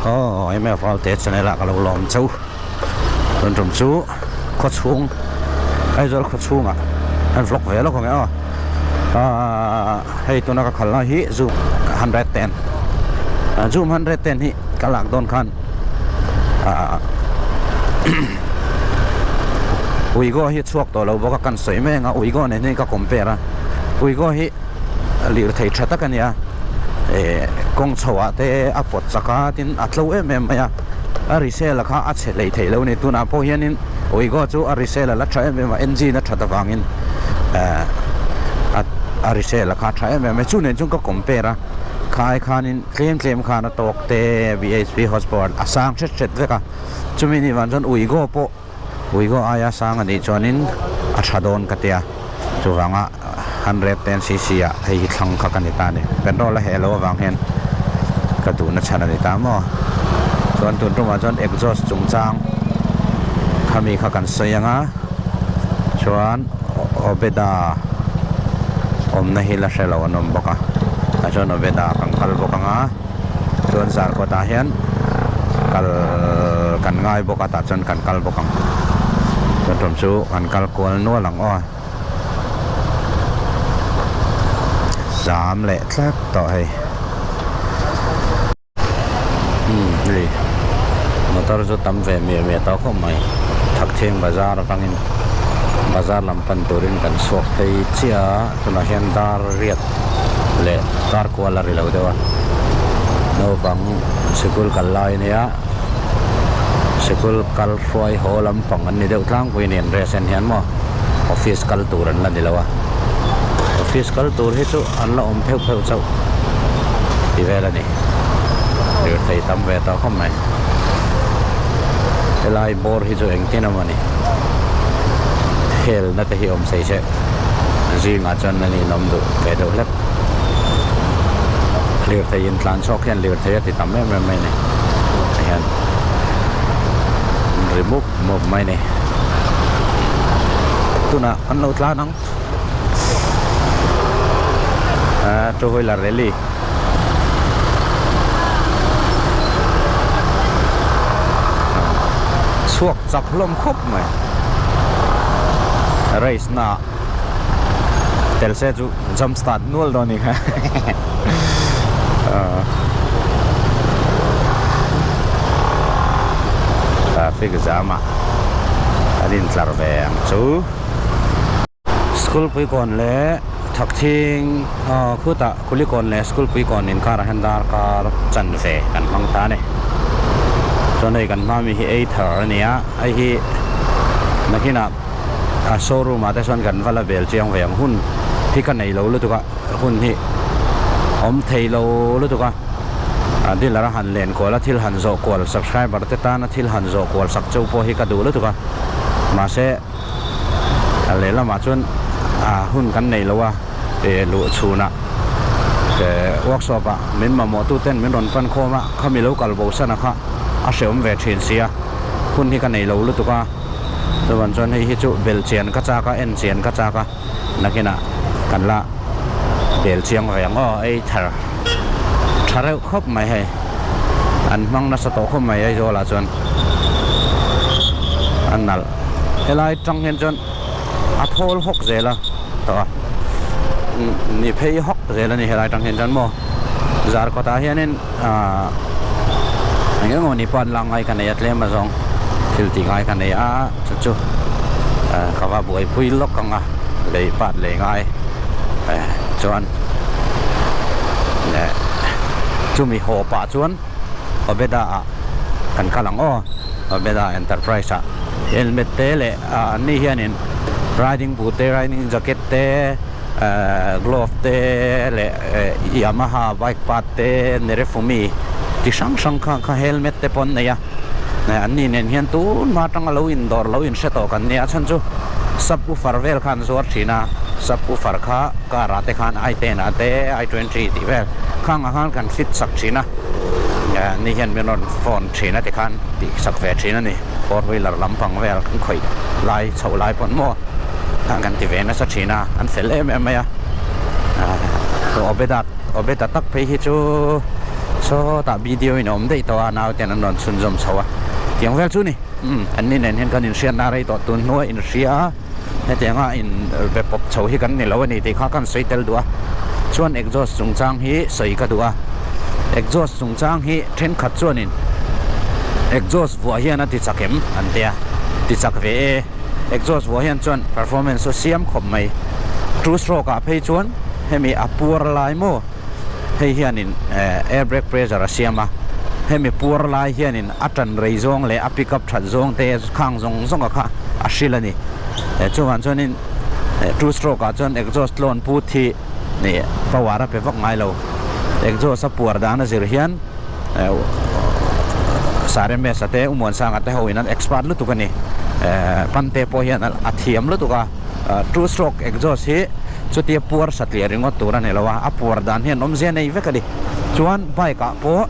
Aw MF Ralte channel ah ka lo lawm chauh. Tun tum chu khaw chhung Aizawl khaw chhungah an vlog ve lawk ang e aw. Aaa hei tuna ka khalna hi zoom 110 zoom 110 hi ka lak dawn khan aaa Uigo hi chhuak tawh lo bawk a kan sawi mek a Uigo nen hian ka compare a Uigo hi lirthei tha tak a nia eh kawng chho ah te a pawt chak a tin a tlo em em mai a a resale a kha a chhe hlei theih lo a ni tunah pawh hianin Uigo chu a resale a la tha em em a engine a that avangin eh a a resale a kha a tha em em a chu nen chuan ka compare a khai khanin tlem tlem khan a tawk te bhp horsepower a sang hret hret vek a chumi nih vang chuan Uigo pawh Uigo aia sang a nih chuanin a tha dawn ka tia chuvanga 110 cc ah hei hi thlang kha ka ni ta a ni petrol a heh loh avang hian ka duhna chhan a ni ta maw chuan tun tumah chuan exhaust chungchang khami kha kan sawi ang a chuan Obeda awmna hi la hre lo an awm bawk a tah chuan Obeda kan kal bawk ang a. Chuan Zarkawt ah hian kal kan ngai bawk a tah chuan kan kal bawk ang. Chuan tum chu kan kal kual nual ang aw. Zam leh tlat tawh hei. Umm hei motor chu tam ve miah miah tawh khawp mai. Thakthing bazar atangin bazar lam pan turin kan chhuak phei chiah a tunah hian dar riat leh kar kual a ri lo deuh a naupang sikul kal lai ania sikul kal hruai haw lampang an ni deuh tlangpui a ni an dress en hian maw office kal tur an la ni lo a office kal tur hi chu an la awm pheuh pheuh chauh ti vel a ni lirthei tam ve tawh khawp mai helai bawr hi chu engtin emaw ni helna te hi awm sei se. Zingah chuan an inawm duh ve deuh hlek. Lirthei intlan chhuak hian lirthei a ti tam em em mai a ni. Tihian an ri mup mup mai a ni. Tunah kan lo tlan ang. Ahh two wheeler rally. Chhuak chak hlawm khawp mai. Race na tel se chu jump start nual dawn a ni kha traffic jam ah an intlar ve ang chu. School puikawn leh Thakthing aw khutah Kulikawn leh School puikawn inkarah hian darkar chanve kan hmang ta a ni. Chuan hei kan hma mi hi ei thar a ni a, hei hi nakinah a showroom ah te chuan kan va la vel chiang ve ang hun hi ka nei lo lutuk a, hun hi awm thei lo lutuk a, a dealer a han len kual a thil han zawh kual subscriber te tana thil han zawh kual sak cheu pawh hi ka duh lutuk a, mahse. A lehlamah chuan a hun kan nei lo a, eh luh chhunah eh workshop ah min mamawh tu ten min rawn pan khawm a, khami lo kal bo sana kha a hrehawm ve thin si a, hun hi ka nei lo lutuk a, chuvan chuan hei hi chu bel chian ka chak a, en chian ka chak a, nakinah kan la bel chiang ve ang aw, ei thar tha reuh khawp mai hei. An hmang nasa tawh khawp mai Aizawl ah chuan a nalh helai tang hian chuan a thawl hawk zel a tawh a ni phei hawk zel a ni helai tang hian chuan maw Zarkawt ah hianin ahh eng emaw ni pawh an lak ngai ka nei a tlem azawng thil tih ngai ka nei a chu chu ah ka va buaipui lawk ang a lei pat lei ngai eh chuan leh chumi haw pah chuan Obeda ah kan kal ang aw Obeda Enterprise ah helmet te leh ah an ni hianin riding boot te riding jacket te eh glove te leh eh Yamaha bike part te Nerefumi ti hrang hrang kha kha helmet te pawh an nei a an ni nen hian tun hma atanga lo indawr lo inhre tawh kan nia chhan chu sub woofer vel kha an zuar thin a sub woofer kha car ah te khan i ten ah te i twenty tih vel khang ah khan kan fit sak thin a ni hian min rawn phone thin a tikhan tih sak ve thin a ni four wheeler lampang vel kan khawih lai chhoh lai pawn maw kan ti ve nasa thin a an fel em em mai a obeda obeda tak phei hi chu. Sawtah video in a awm daih tawh a, nauten an rawn chhunzawm chho a, tiang vel chu ni. Umm an ni nen hian kan inhriatna rei tawh tun hnua inhria a, hetianga in be pawp chho hi kan ni lo a ni tih kha kan sawi tel duh a. Chuan exhaust chungchang hi sawi ka duh a, exhaust chungchang hi thenkhat chuanin exhaust vuah hian a ti chak em an tia, ti chak ve e. Exhaust vuah hian chuan performance chu siam khawp mai. Two stroke ah phei chuan hemi a puar lai maw hei hianin air brake pressure a siam a, hemi puar lai hianin a tan rei zawng leh a pick up that zawng te khang zawng zawng a kha a hril a ni. Chuvang chuanin two stroke ah chuan exhaust tlawn put hi power a pe vak ngai lo. Exhaust a puar dan a zir hian. Saremesa te Umuansanga te ho in an expert lutuk a ni Pante pawh hian a thiam lutuk a two stroke exhaust hi chutia puar satliah ringawt tur a ni lo a a puar dan hian awmzia nei vek a ni chuan bike ah pawh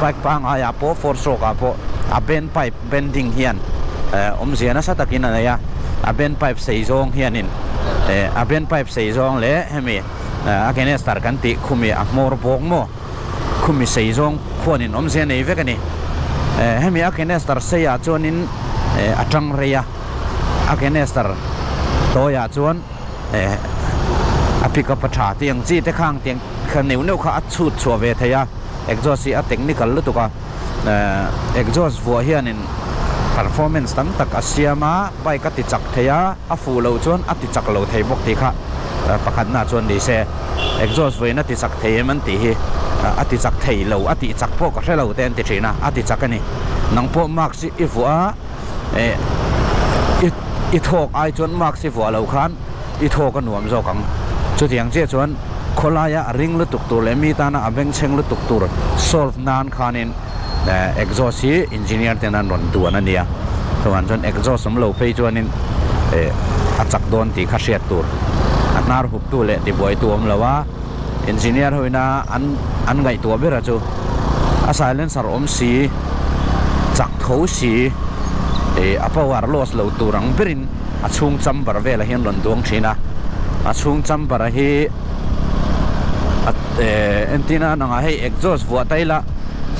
bike pangngai ah pawh four stroke ah pawh a bend pipe bending hian awmzia nasa takin a nei a a bend pipe sei zawng hianin a bend pipe sei zawng leh hemi a canister kan tih khumi a hmawr bawk maw. Khumi sei zawng khuanin awmzia nei vek a ni. Hemi a canister seiah chuanin a tang rei a, a canister tawiah chuan a pick up a tha tih ang chi te khang tiang kha neuh neuh kha a chhut chhuah ve thei a, exhaust hi a technical lutuk a, exhaust vuah hianin performance tam tak a siam a, bike a ti chak thei a, a fuh loh chuan a ti chak lo thei bawk tih kha pakhatna chuan ni se. Exhaust vawiin a ti chak thei em an tih hi a ti chak thei lo, a tih chak pawh ka hre lo te an ti thin a, a ti chak a ni. Nang pawh mask i vuah a, eh i i thawk ai chuan mask i vuah loh khan i thawk a nuam zawk ang. Chutiang chiah chuan khawlaia a ring lutuk tur leh mi tana a bengchheng lutuk tur solve nan khanin exhaust hi engineer ten an rawn duan a nia. Chuvang chuan exhaust awm lo phei chuanin eh a chak dawn tih kha hriat tur. A hnar hup tu leh tibuai tu awm lo a, engineer ho ina an an ngaihtuah ber a chu a silencer awm si, chak tho si, eh a power loss lo tur ang berin a chhung chamber velah hian rawn duang thin a. A chhung chamber a hi a eh entina nangah hei exhaust vuah ta ila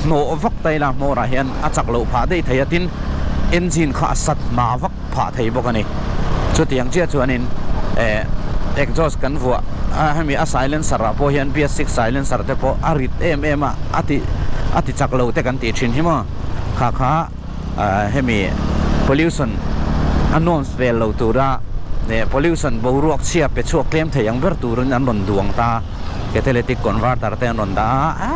hnawh vak ta ila hmawrah hian a chak loh phah daih thei a tin engine kha a sat hma vak phah thei bawk a ni. Chutiang chiah chuanin eh exhaust kan vuah a hemi a silencer ah pawh hian BS6 silencer te pawh a rit em em a a ti a ti chak lo te kan tih thin hi maw kha kha hemi pollution a norms vel lo tura eh pollution boruak chhia pe chhuak tlem thei ang ber turin an rawn duang ta catalytic converter te an rawn dah a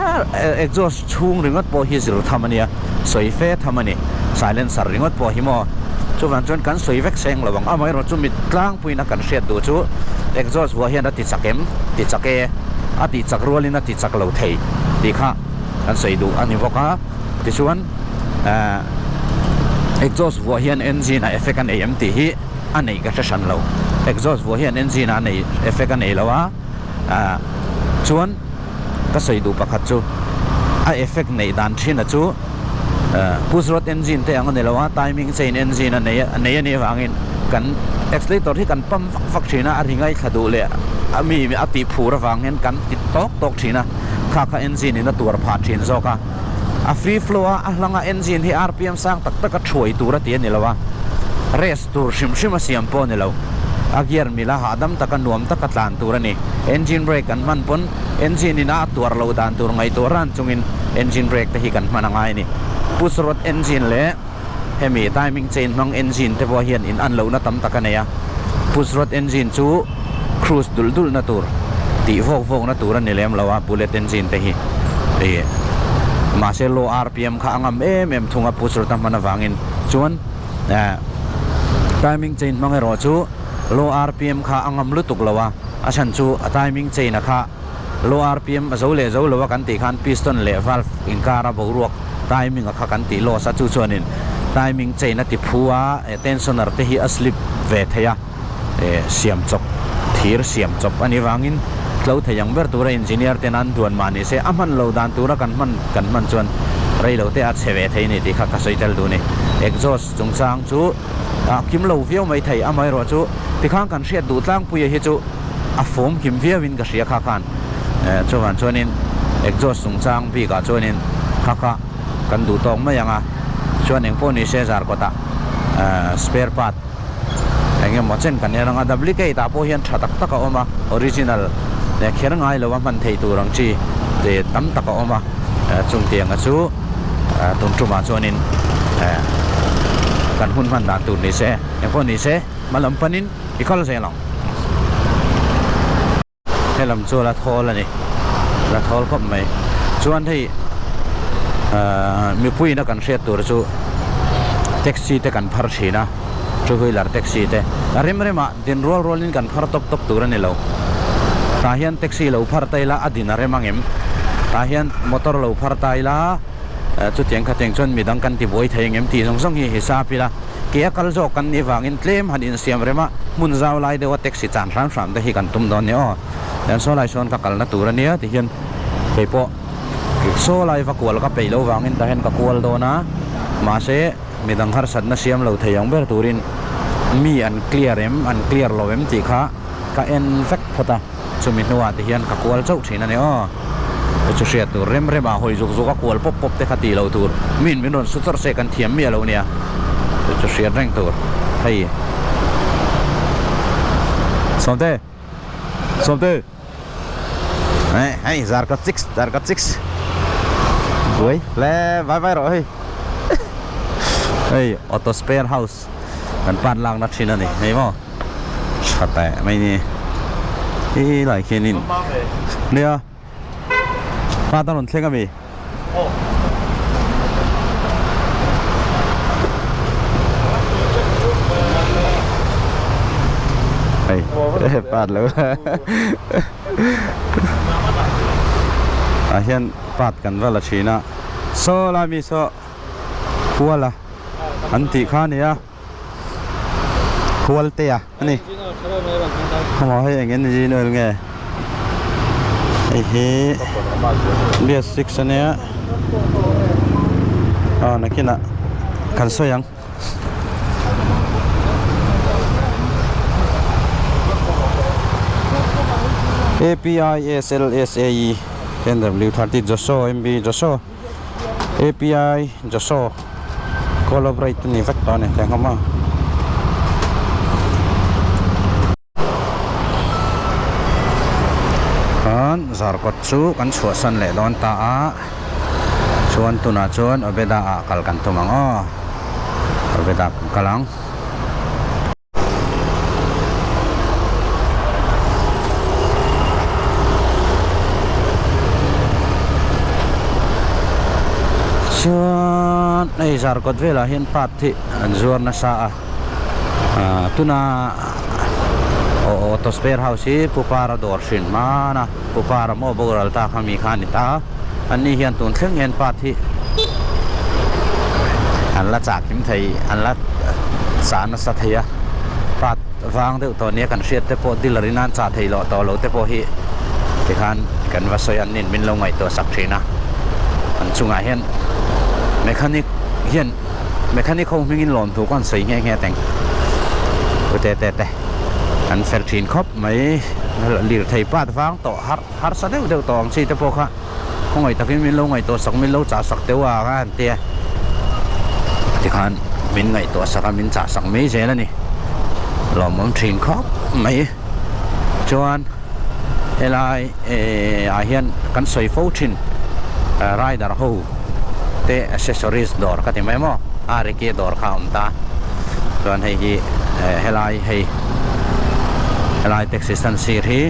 exhaust chhung ringawt pawh hi zir tham a nia sawi fe tham a ni silencer ringawt pawh hi maw chuvang chuan kan sawi vek seng lo ang amaherawh chu mit tlangpuiin a kan hriat duh chu exhaust vuah hian a ti chak em ti chak e a tih chak rualin a ti chak lo thei tih kha kan sawi duh a ni bawk a. Tichuan exhaust vuah hian engine ah effect a nei em tih hi a neih ka hre hran lo. Exhaust vuah hian engine ah a nei effect a nei lo a, chuan ka sawi duh pakhat chu a effect neih dan thin a chu push rod engine te ang a ni lo a, timing chain engine a nei a nei a nih avangin kan accelerator hi kan pump vak vak thin a, a ri ngaithla duh leh a mi a tih phur avang hian kan ti tawk tawk thin a, kha kha engine in a tuar phah thin zawk a. A free flow a, a hlanga engine hi rpm sang tak taka thuai tur a ti a ni lo a, race tur hrim hrim a siam pawh a ni lo. A gear mil a hahdam taka nuam taka tlan tur a ni. Engine brake kan hman pawn engine in a tuar loh dan tur ngaihtuah ran chungin engine brake te hi kan hman a ngai a ni. Push rod engine leh hemi timing chain hmang engine te pawh hian in an lohna tam tak a nei a. Push rod engine chu cruise dulh dulh na tur, tih vawk vawk na tur a ni lem lo a, bullet engine te hi ih mahse low rpm kha a ngam em em thung a push rod a hman avangin chuan eh timing chain hmang erawh chu low rpm kha a ngam lutuk lo a, a chhan chu a timing chain a kha low rpm a zo leh zo lo a kan tih khan piston leh valve inkara boruak timing a kha kan tih loss a chu chuanin timing chain a ti phu a eh tensioner te hi a slip ve thei a. Eh siam chawp, thir siam chawp a nih vangin tlo thei ang ber tura engineer ten an duan mah ni se a hman lo dan tura kan hman kan hman chuan rei lo te a chhe ve thei a ni tih kha ka sawi tel duh a ni. Exhaust chungchang chu a kim lo viau mai thei amaherawh chu tikhan kan hriat duh tlangpuia hi chu a fawm kim viau in ka hria kha khan eh chuvang chuanin. Exhaust chungchang bikah chuanin kha kha kan duh tawk mai ang a, chuan eng pawh ni se Zarkawtah spare part eng emaw chen kan en ang a, duplicate ah pawh hian tha tak tak a awm a, original kher ngai lo a hman theih tur ang chi te tam tak a awm a, chungtianga chu tun tumah chuanin kan hun hman dan tur ni se eng pawh ni se hma lam panin i kal zel ang. Helam chu la thawl a ni, la thawl khawp mai. Chuan hei ahh mipuiin a kan hriat tur chu taxi te kan phar thin a, two wheeler taxi te. A rem remah din rual rualin kan phar tawp tawp tur a ni lo. Tah hian taxi lo phar ta ila a din a rem ang em? Tah hian motor lo phar ta ila chutiang khatiang chuan midang kan ti buai thei ang em tih zawng zawng hi hisap ila. Ke a kal zawk kan nih vangin tlem han insiam rem a, hmun zau lai deuha taxi chan hram hram te hi kan tum dawn nia aw. Tian saw lai sawn ka kalna tur a nia ti hian kei pawh saw lai va kual ka peih loh vangin tah hian ka kual dawn a, mahse midang harsatna siam lo thei ang ber turin mi an clear em an clear lo em tih kha ka en vek phawt a. Chumi hnuah te hian ka kual chauh thin a ni aw. Chu chu hriat tur rem rem ah hawi zuk zuk a kual pawp pawp te kha tih loh tur. Min min rawn su chawrh se kan thiam miah lo nia. Chu chu hriat reng tur. Hei. Sawmte. Sawmte. Hei hei zarkawt six zarkawt six. Buai hle vai vai rawh hei. Hei auto spare house kan part lakna thin a ni hei maw. Tha teh mai ni hi lai khianin nia pa ta rawn thleng ami hei pat lo tah hian pat kan va la thin a saw lai mi saw kuala an tih kha a nia. Khualtea a ni. Khawmaw hei eng engine oil nge? Hei hi BS6 a nia. Aw nakinah kan sawi ang. API SLSAE 10W30 Joso MB Joso. API Joshua collaborate a ni vek tawh a ni teh nghawm a. Chuan Zarkawt chu kan chhuahsan leh dawn ta a, chuan tunah chuan Obeda ah kal kan tum ang aw, Obeda kan kal ang. Chuan hei Zarkawt velah hian part hi an zuar nasa a ah tuna auto spare house hi Pu Para dawr hrin hman a Pu Para maw boral ta kha mi kha a ni ta a ni hian tun thleng hian part hi an la chah kim thei an la chah nasa thei a part vang deuh tawh nia kan hriat te pawh dealer in an chah thei loh tawh lo te pawh hi tikhan kan va sawi an nin min lo ngaihtuah sak thin a an chungah hian mechanic hian mechanic ho hmingin lawm thu ka han sawi nghe nghe teng ute te te an fel thin khawp mai lirthei part vang tawh har. Harsa deuh deuh tawh ang chi te pawh kha khawngaih takin min lo ngaihtuah sak min lo chah sak teuh a ka han ti a tikhan min ngaihtuah sak a min chah sak mai zel a ni lawmawm thin khawp mai chuan helai eh ah hian kan sawi fo thin rider ho te accessories dawr ka ti mai maw a riki dawr kha a awm ta chuan hei hi helai hei helai taxi stand sir hi.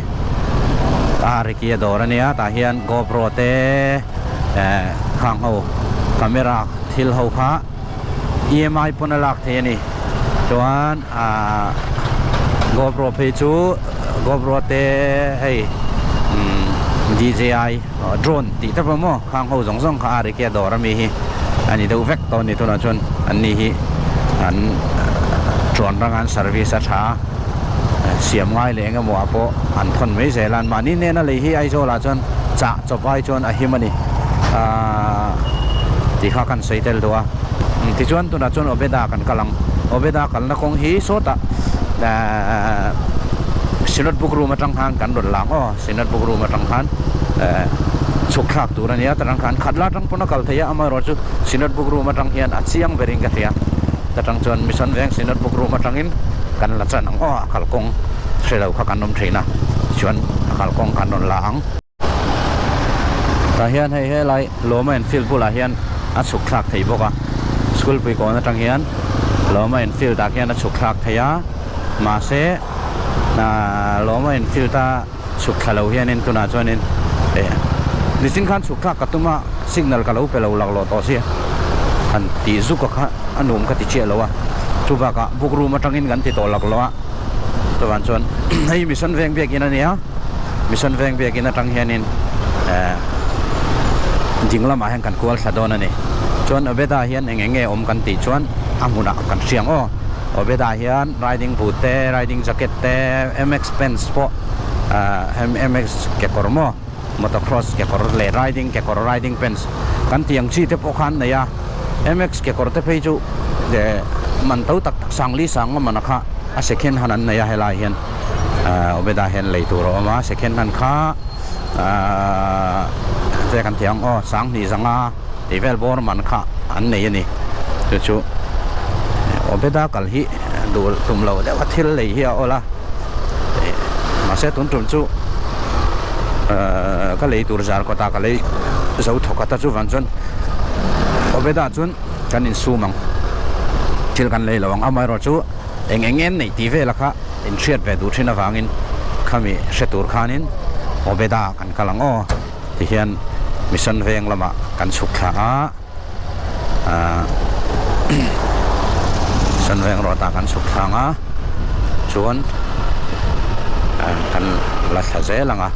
A Ricky a dawr a nia tah hian GoPro te eh khang ho camera thil ho kha EMI pawn a lak thei a ni chuan ah GoPro phei chu GoPro te hei umm DJI drone tih te pawh maw khang ho zawng zawng kha a Ricky a dawr ami hi a ni deuh vek tawh a ni tunah chuan an ni hi an chuan ranga an service a tha a. Siam ngai leh engemaw ah pawh an thawn mai zel a, mahni nena lei hi Aizawl ah chuan chah chawp ai chuan a him a ni aaa tih kha kan sawi tel duh a, tichuan tunah chuan Obeda kan kal ang, Obeda kalna kawng hi sawtah eee Synod book room atang khan kan rawn lang aw, Synod book room atang khan eee. chhuk thlak tur a nia tarang khan khat la atang pawn a kal thei a amaherawh chu Synod book room atang hian a chiang berin ka hria ta tang chuan Mission Veng Synod book room atangin kan la chan ang aw a kalkawng hre lo kha kan awm thin a tichuan a kalkawng kan rawn la ang. Tah hian hei helai Lawma Enfield bulah hian a chhuk thlak thei bawk a school pui kawn atang hian Lawma Enfield ah khian a chhuk thlak thei a mahse Lawma Enfield a chhuk thla lo hianin tunah chuanin eh nichin khan chhuk thlak ka tum a signal ka lo pe lo laklawh tawh sia han tih zuk a kha a nuam ka ti chiah lo a chubakah book room atangin kan ti tawh laklawh a chuvang chuan hei mission veng biakin a nia mission veng biakin atang hianin eh ding lamah hian kan kual thla dawn a ni chuan Obeda hian eng eng nge awm kan tih chuan a hmunah kan hriang aw Obeda hian riding boot te riding jacket te M_X pants pawh ahh M_X kekawr maw motocross kekawr leh riding kekawr riding pants kan tih ang chi te pawh kha an nei a M_X kekawr te phei chu eh man to tak tak sangli sang awm mana kha a second hand an nei a helai hian ahh Obeda hian lei tur a awm a second hand kha ahh enge kan tih ang aw sanghnih zanga tih vel bawr man kha an nei a ni chu chu Obeda kal hi duh tum loh deuh a thil lei hi a awl a mahse tun tum chu ahh ka lei tur zar kawtah ka lei zo thawk a ta chuvan chuan Obeda chuan kan insum ang thil kan lei lo ang amaherawh chu eng eng em nei tih vela kha inhriat ve duh thin avangin khami hre tur khanin Obeda kan kal ang aw tihian Mission Veng lamah kan chhuk thla a. Ahh Sanveng road ah kan chhuk thlang a chuan ah kan la thla zel ang a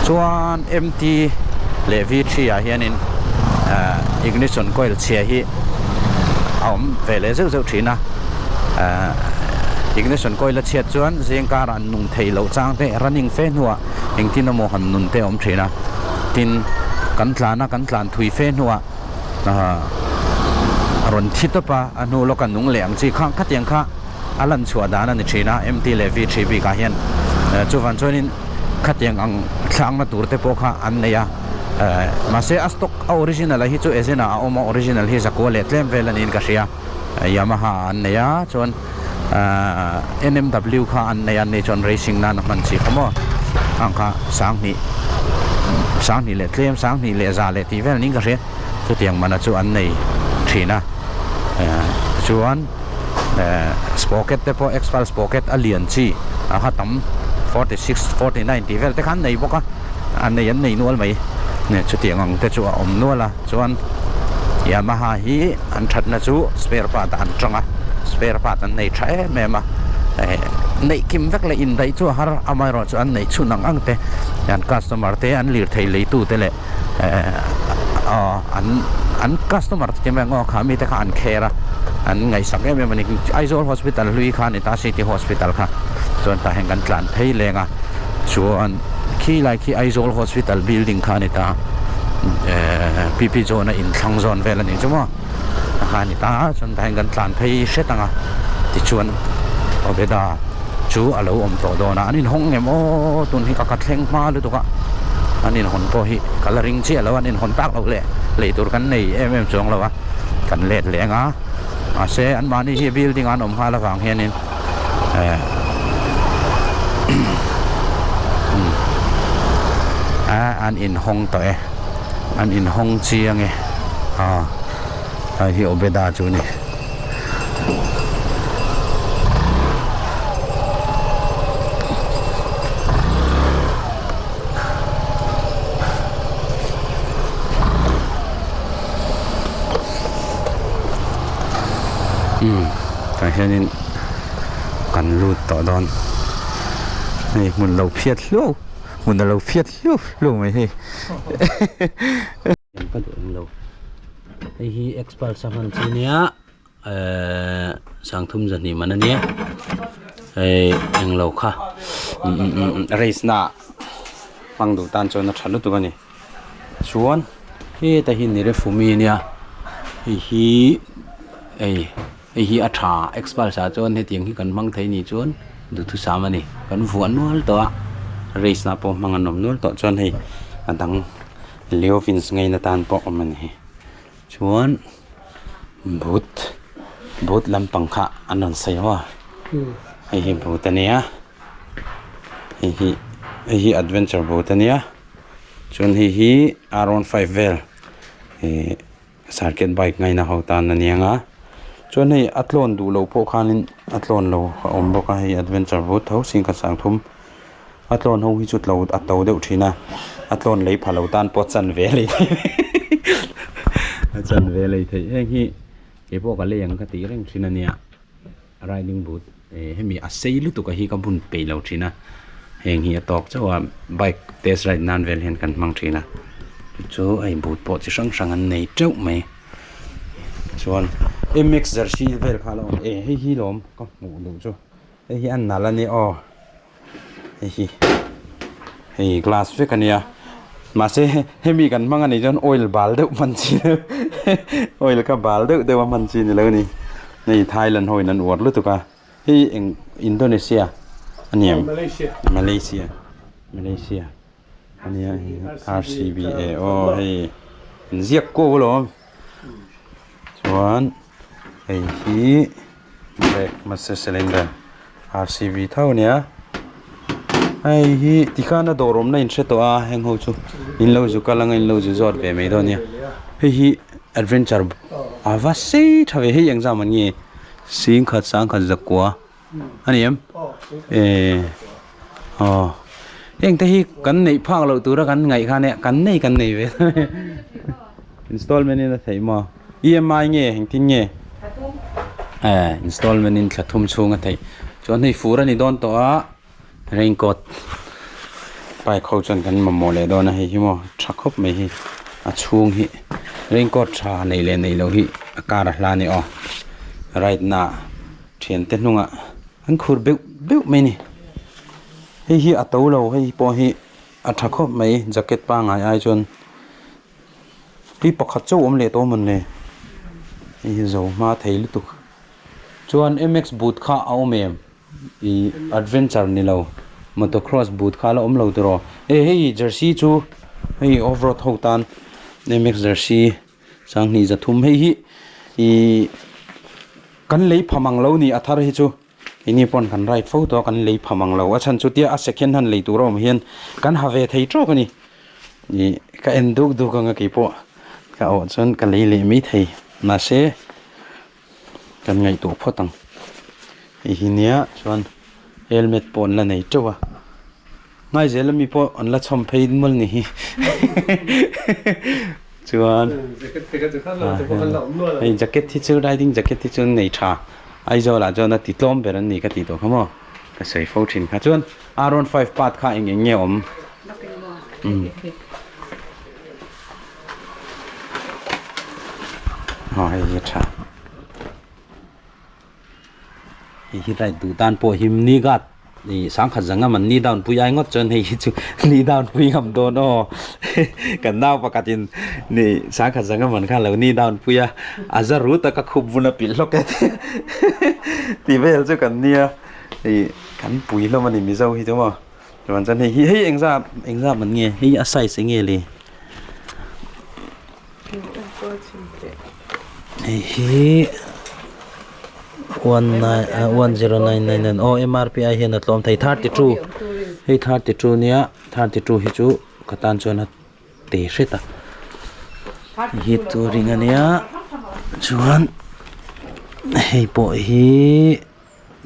chuan M_T leh V3 ah hianin ah ignition coil chhia hi a awm ve leh zeuh zeuh thin a ah ignition coil a chhiat chuan zing karah nung thei loh chang te running fe hnuah engtin emaw han nun te a awm thin a. Tin, kan tlan a, kan tlan thui fe hnuah a rawn thi tawp a, a hnu lawka nung leh ang chi kha khatiang kha a lan chhuah dan a ni thin a, MT leh V3 bikah hian. Chuvan chuanin khatiang ang thlangna tur te pawh kha an nei a, mahse a stock a original a hi chu Ezena a awm a, original hi zakua leh tlem vel a niin ka hria, Yamaha an nei a, chuan NMW kha an nei a, ni chuan racing nan a hman chi kha maw ang kha sanghnih sanghnih leh tlem sanghnih leh za leh tih vel niin ka hria chutiang mana chu an nei thin a chuan sprocket te pawh axle sprocket a lian chi a kha tam 46 49 tih vel te kha an nei bawk a an nei an nei nual mai chutiang ang te chu a awm nual a. Chuan Yamaha hi an thatna chu spare part ah an tang a, spare part an nei tha em em a, eh neih kim vek leh indaih chu a har amaherawh chu an neih chhun ang ang te an customer te an lirthei leitu te leh eh aw an an customer te chu eng aw kha mite kha an kher a an ngaihsak em em a ni. Aizawl hospital hlui kha a ni ta city hospital kha chuan tah hian kan tlan phei leng a chuan. Khi lai khi Aizawl Hospital building kha a ni ta eh P P John a inthlang zawn vel a nih chu maw a kha a ni ta a chuan tah hian kan tlan phei hret ang a tichuan Obeda chu a lo awm tawh dawn a an inhawng ngem aw tun hi ka ka thleng hma lutuk a an inhawn pawh hi ka la ring chiah lo a an inhawn tak loh leh lei tur kan nei em em chuang lo a kan let leh ang a mahse anmahni hi building ah an awm nghal avang hianin. A an inhawng tawh e an inhawng chiang e aw hei hi Obeda chu a ni. Umm tah hianin kan lut tawh dawn hei hmun lo phiat hluau hmun a lo phiat hluau hluau mai hei ka duh eng lo hei hi expert a hman chi nia ehh sangthum zahnih man ania hei eng lo kha umm race na hmang duh tan chuan a tha lutuk a ni. Chuan heta hi Nirefumi ania hei hi hei hei hi a tha expulse ah chuan hetiang hi kan hmang thei anih chuan duhthusam a ni kan vuah nual tawh a. Race na pawh hmang an awm nual tawh chuan hei a dang Leovins ngaina tan pawh awm a ni. Chuan boot boot lampang kha an rawn sawi ho a hei hi boot a nia hei hi hei hi adventure boot a nia chuan hei hi R 15 vel ihh circuit bike ngaina ho tan a niang a chuan hei a tlawn duh loh pawh khanin a tlawn lo a awm bawk a hei adventure boot tho singkhat sang thum. A tlawn ho hi chu tlo a to deuh thin a, a tlawn lei pha lo tan pawh chan ve lei theih a chan ve lei theih heng hi keipawh ka lei ang ka tih reng thin a nia riding boot eh hemi a sei lutuk a hi ka bun peih lo thin a heng hi a tawk chauh a bike test ride nan vel hian kan hmang thin a chu hei boot pawh chi hrang hrang an nei teuh mai chuan M X jersey vel kha a lo awm eh hei hi lawm ka hmuh duh chu hei hi a nalh a nia aw. Hei hi hei glass vek a nia mahse hemi kan hmang a nih chuan oil bal deuh hman chi oil kha bal deuh deuh a hman chi ni lo a ni hei Thailand ho in an uar lutuk a hei eng Indonesia a ni em Malaysia Malaysia a nia R_C_B_A aw hei inziak ko alawm chuan hei hi. Brake master cylinder R_C_V tho a nia hei hi tikhan a dawr awmna in hre tawh a heng ho chu in lo zu kal anga in lo zu zawt ve mai dawn a nia hei hi adventure a va sei tha ve hei engzam an nge singkhat sangkhat zakua a ni em eh aw heng te hi kan neih phak loh tura kan ngaih khan e kan nei kan nei ve installment in a theih maw. E_M_I nge engtin nge eh installment in thla thum chhung a theih chuan hei fur a ni dawn tawh a raincoat bike ho chuan kan mamawh leh dawn a hei hi maw tha khawp mai hi a chhung hi raincoat tha neih leh neih loh hi a kar a hla a ni aw ride na ah thiante hnungah an khur beuh beuh mai a ni hei hi a to lo hei pawh hi a tha khawp mai jacket pangngai ai chuan. Tui pakhat chauh awm leh tawh mawn le hei hi zo hma thei lutuk chuan M X boot kha a awm em ih adventure ni lo motocross boot kha a la awm lo tiraw e hei jersey chu hei off road ho tan M X jersey sanghnih zathum hei hi ih kan lei pha mang lo ni a thar hi chu. Keini pawn kan ride fo tawh a, kan lei pha mang lo. A chhan chu tia a second hand lei tur a awm hian kan ha ve thei tawk a ni. Ih ka en duk duk anga keipawh ka awh chuan ka lei leh mai thei. Mahse kan ngaihtuah phawt ang. Hei hi nia chuan helmet pawh an la nei teuh a. Ngaizel ami pawh an la chhawm phei mual ni hi chuan hei jacket hi chu riding jacket hi chu an nei tha Aizawl ah chuan a ti tlawm ber an ni ka tih tawh kha maw ka sawi fo thin kha chuan R 15 part kha eng eng nge awm aw hei hi a tha. Hei hi ride duh tan pawh hi ni guard ih sangkhat zanga man ni down pui ai ngawt chuan hei hi chu ni down pui ngam dawn aw kan nau pakhat in ni sangkhat zanga man khan lo ni down pui a a za ru tak a khup vun a pilh hlawk e tih vel chu kan nia ih kan pui hlawm a ni mizo hi chu maw chuan chuan hei hi hei engzah engzah man nge hei a size eng nge le Hei hi one nine ah 10999 aw M_R_P ai hian a tlawm thei 32 hei 32 nia 32 hi chu ka tan chuan a te hret a hei hi touring a nia chuan hei pawh hi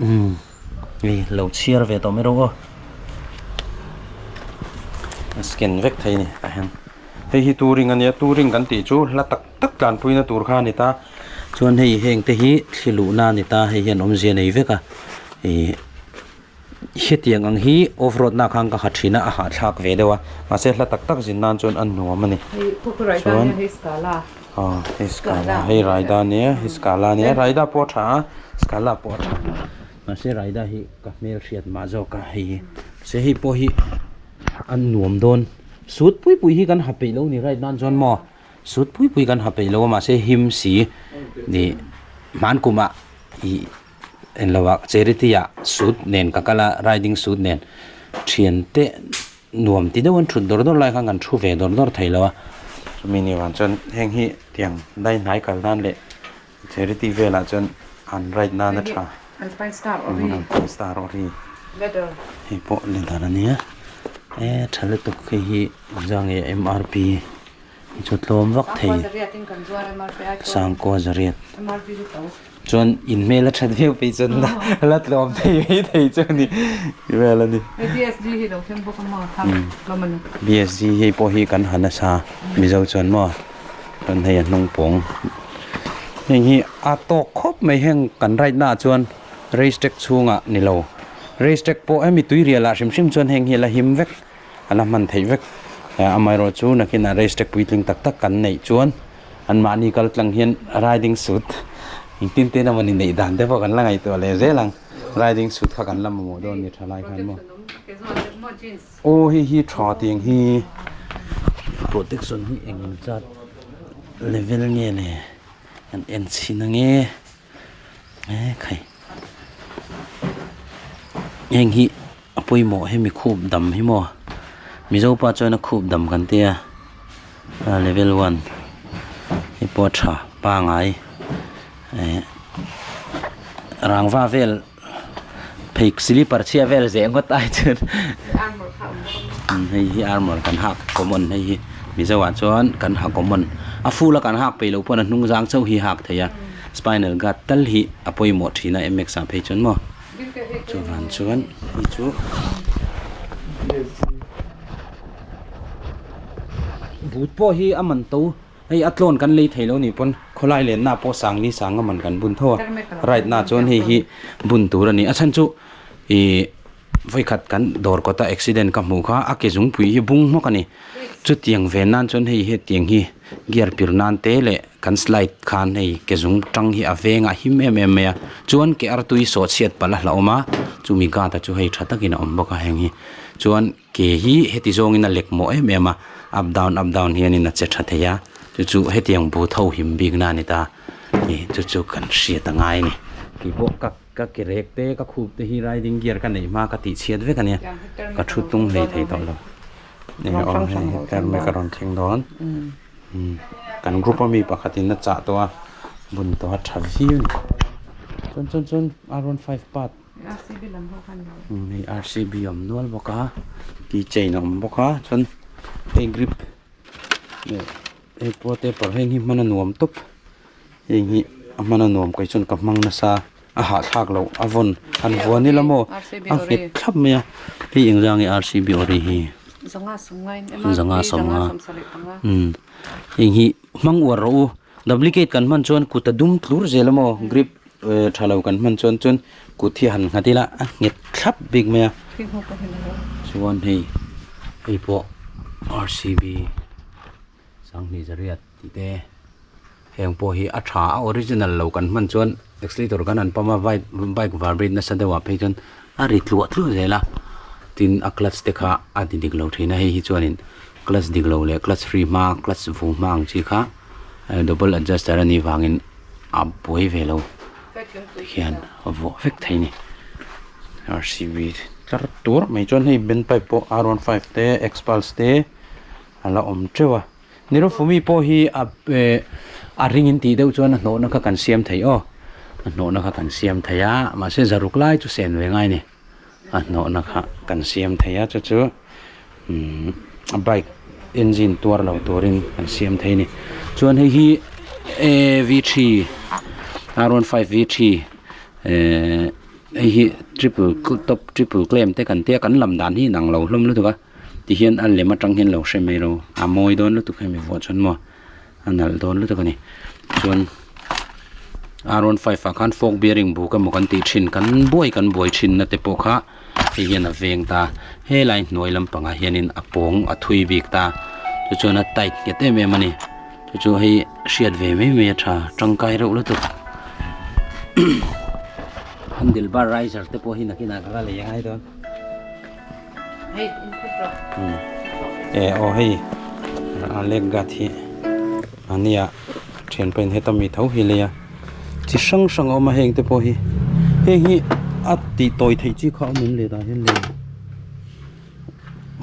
umm hei lo chhiar ve tawh mai rawh aw a scan vek thei a ni tah hian hei hi touring a nia touring kan tih chu hla tak tak tlanpuina tur kha a ni ta chuan hei heng te hi thli luhna a ni ta hei hian awmzia nei vek a ih hetiang ang hi off road na khan ka ha thin a a hahthlak ve deuh a mahse hla tak tak zin nan chuan a nuam a ni chuan aw hei scala hei raida ania hei scala ania raida pawh a tha a scala pawh a tha mahse raida hi ka hmel hriat mah zawk a hei hi mahse hei pawh hi a nuam dawn suit pui pui hi kan ha peih lo ni ride nan chuan maw suit pui pui kan ha peih lo a mahse him si ih hman kumah ih. Englo ah charity ah suit nen ka kal a riding suit nen. Thiante nuam ti deuh an thut dawr dawr lai khan kan thu ve dawr dawr thei lo a, chumi ni vang chuan heng hi tiang dai hnai kal nan leh charity velah chuan an ride nan a tha. Alpine star ori hei pawh leather a nia e tha lutuk hei hi engzah nge M_R_P hi chu tlawm vak thei sangkua zariat. Chuan in hmel a that viau phei chuan la tlawm thei mai thei chu a ni ti vel a ni. Hei BSG hi lo thleng bawk a maw thang tlawm a ni. BSG hei pawh hi kan han nasa Mizo chuan maw chuan hei a hnung pawng heng hi a tawk khawp mai heng kan ride na ah chuan race track chhungah ni lo race track pawh hemi tui rial ah hrim hrim chuan heng hi a la him vek a la hman theih vek amaherawhchu nakinah race track puitling tak tak kan neih chuan. An mahni kal tlang hian riding suit engtin ten emaw ni neih dan te pawh kan la ngaihtuah leh zel ang. Riding suit kha kan la mamawh dawn ni tha lai khan maw. Aw hei hi tha tiang hi protection hi eng eng zat level nge le kan en chhin ange e khai heng hi a pawimawh hemi khup dam hi maw mizo pa chuan a khup dam kan tia level one hei pawh a tha pangai eh rangva vel phei slipper chhia vel zeh ngawt ai chuan hei hi armor kan hak common hei hi mizo ah chuan kan ha common a full a kan hak peih loh pawn a hnung zang chauh hi hak thei a spinal guard tal hi a pawimawh thin a M X ah phei chuan maw. Chuvan chuan hei chu but pawh hi a man to hei a tlawn kan lei thei lo nih pawn khawlai lenna pawh sang ni sang a man kan bun tho a right na chuan hei hi bun tur a ni a chhan chu ihh vawikhat kan dawr kawta accident ka hmuh kha a ke zungpui hi bung hmawk a ni chutiang ve nan chuan hei hetiang hi gear pir nan te leh. Kan slide khan hei ke zung tang hi a veng a him em em mai a chuan ke artui sawh chhiat palh a hlauhawm a chumi guard a chu hei tha takin a awm bawk a heng hi chuan ke hi heti zawngin a lek mawh em em a up down up down hianin a che tha thei a chu chu hetiang but ho him bik na a ni ta ih chu chu kan hriat a ngai a ni keipawh ka ka ke rek te ka khup te hi riding gear ka neih hma ka tih chhiat vek a nia ka thu tung hlei thei tawh lo rawn thleng dawn. Kan group a mi pakhatin a chah tawh a bun tawh a tha viau a ni chuan chuan chuan R one five part hei R C B a awm nual bawk a key chain a awm bawk a chuan hei grip hei pawh paper heng hi hman a nuam tawp heng hi a hman a nuam kei chuan ka hmang nasa a hahthlak loh a vawn han vuan ila maw a nghet thlap mai a hei engzah nge R C B ori hi. Zanga sawmnga umm heng hi hmang uar rawh u duplicate kan hman chuan kut a dum tlur zel a maw grip tha lo kan hman chuan chuan kut hi han nghat ila a nghet thlap bik mai a chuan hei hei pawh R C B sanghnih zariat tih te heng pawh hi a tha a original lo kan hman chuan accelerator kan han pump a bike bike vibrate nasa deuh ah phei chuan a ri tluah tluah zel a tin a clutch te kha a ti dik lo thin a hei hi chuanin clutch dik lo leh clutch free hma clutch vu hma ang chi kha double adjuster a nih vangin a buai ve lo tikhian a vuah vek thei a ni R C B tlar tur mai chuan hei bend pipe pawh R one five te xpulse te a la awm teuh a. Nirofumi pawh hi a eh a ring in tih deuh chuan a hnawhna kha kan siam thei aw a hnawhna kha kan siam thei a mahse zaruk lai chu sen ve ngai a ni a hnawhna kha kan siam thei a chu chu umm a bike engine tuar lo turin kan siam thei a ni chuan hei hi eh V three R one five V three eh hei hi triple top triple claim te kan tia kan lam dan hi inang lo hlawm lutuk a. Tihian a lem atang hian lo hre mai lo a mawi dawn lutuk hemi vuah chuan maw a nalh dawn lutuk a ni chuan R one five ah khan fork bearing buk emaw kan tih thin kan buai kan buai thin na te pawh kha hei hian a veng ta helai hnuai lampangah hianin a pawng a thui bik ta chu chuan a tight nghet em em a ni chu chu hei hriat ve mai mai a tha tangkai reuh lutuk handle bar riser te pawh hi nakinah ka la lei angai dawn. Eh aw hei a leg guard hi a nia thian pawhin heta mi tho hi lei a chi hrang hrang a awm a heng te pawh hi heng hi a tih tawi theih chi kha a awm em le tah hian le.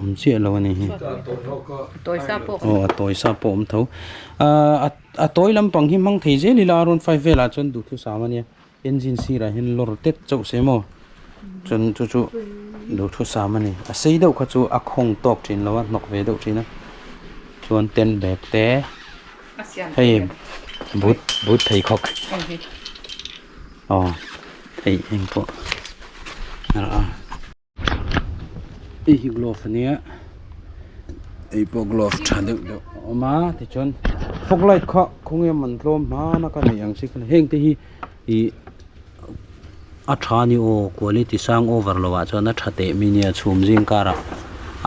awm chiah lo a ni hi. Aw a tawi sa pawh awm tho. Ahh a tawi lampang hi hmang thei zel ila R one five velah chuan duhthusam a nia. Engine sirah hian lawr tet chauh se maw chuan chu chu duhthusam a ni. A sei deuh kha chu a khawng tawk thin lo a hnawk ve deuh thin a. Chuan tent bag te hei but but pheikhawk aw hei eng pawh a. Hei hi glove a nia hei pawh glove tha deuh deuh a awm a tichuan fog light kha khawnge man tlawm hman a ka neih ang chi kha heng te hi ih a tha a ni aw quality sang over lo ah chuan a tha teh mai nia chhum zing karah